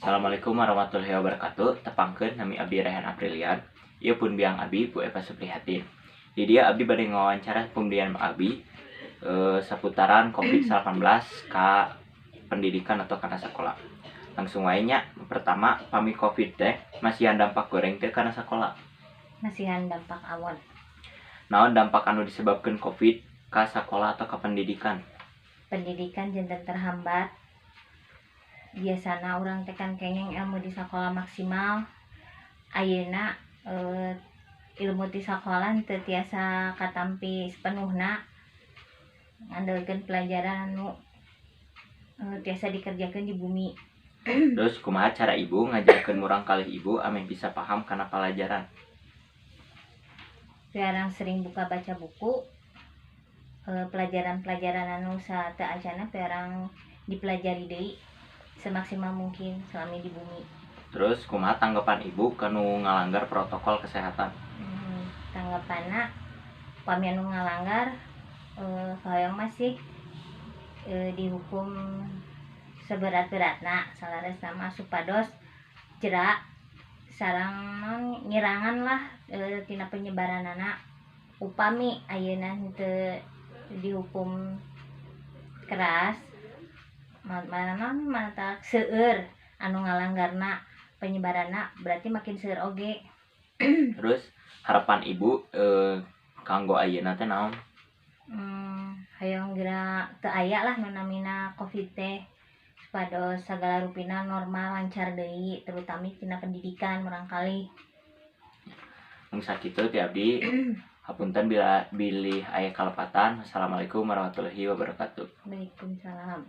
Assalamualaikum warahmatullahi wabarakatuh. Tepangkeun, nami abdi Rehan Aprilian. Ieu pun biang abdi, Bu Eva Suprihatin. Di dieu abdi bade ngawawancara pun biang abdi saputaran COVID-19 ka pendidikan atau kana sekolah. Langsung wae nya. Pertama, pami COVID teh masihan dampak goreng teh kana sekolah? Masihan dampak awon. Naon dampak anu disebabkan COVID ka sekolah atau ka pendidikan? Pendidikan janten terhambat. Biasana urang teh kan kenging ilmu di sekolah maksimal. Ayeuna ilmu di sekolah teu tiasa katampi sepenuhna, ngandelkeun pelajaran anu tiasa dikerjakeun di bumi. Terus, kumaha cara ibu ngajarkeun murangkalih ibu ameh bisa paham kana pelajaran? Jarang sering buka baca buku, pelajaran-pelajaran anu sateuacanna perang dipelajari deui semaksimal mungkin selama di bumi. Terus, kumaha tanggapan ibu kanu ngalanggar protokol kesehatan? Tanggapanna, upami anu ngalanggar, hoyong masih dihukum seberat-beratna. Saleresna mah supados jera sareng naon, ngirangan lah tina penyebaranana. Upami ayeuna henteu dihukum keras, mana naon, matak seueur anu ngalanggarna, penyebaranna berarti makin seueur oge. Terus, harapan ibu kanggo ayeuna teh naon? Hoyong geura teu aya lah nu namina COVID teh, supados sagala rupina normal, lancar deui, terutama tina pendidikan murangkalih. Mung sakitu ti abdi. Hapunten bila bilih aya kalepatan. Wassalamualaikum warahmatullahi wabarakatuh. Waalaikumsalam.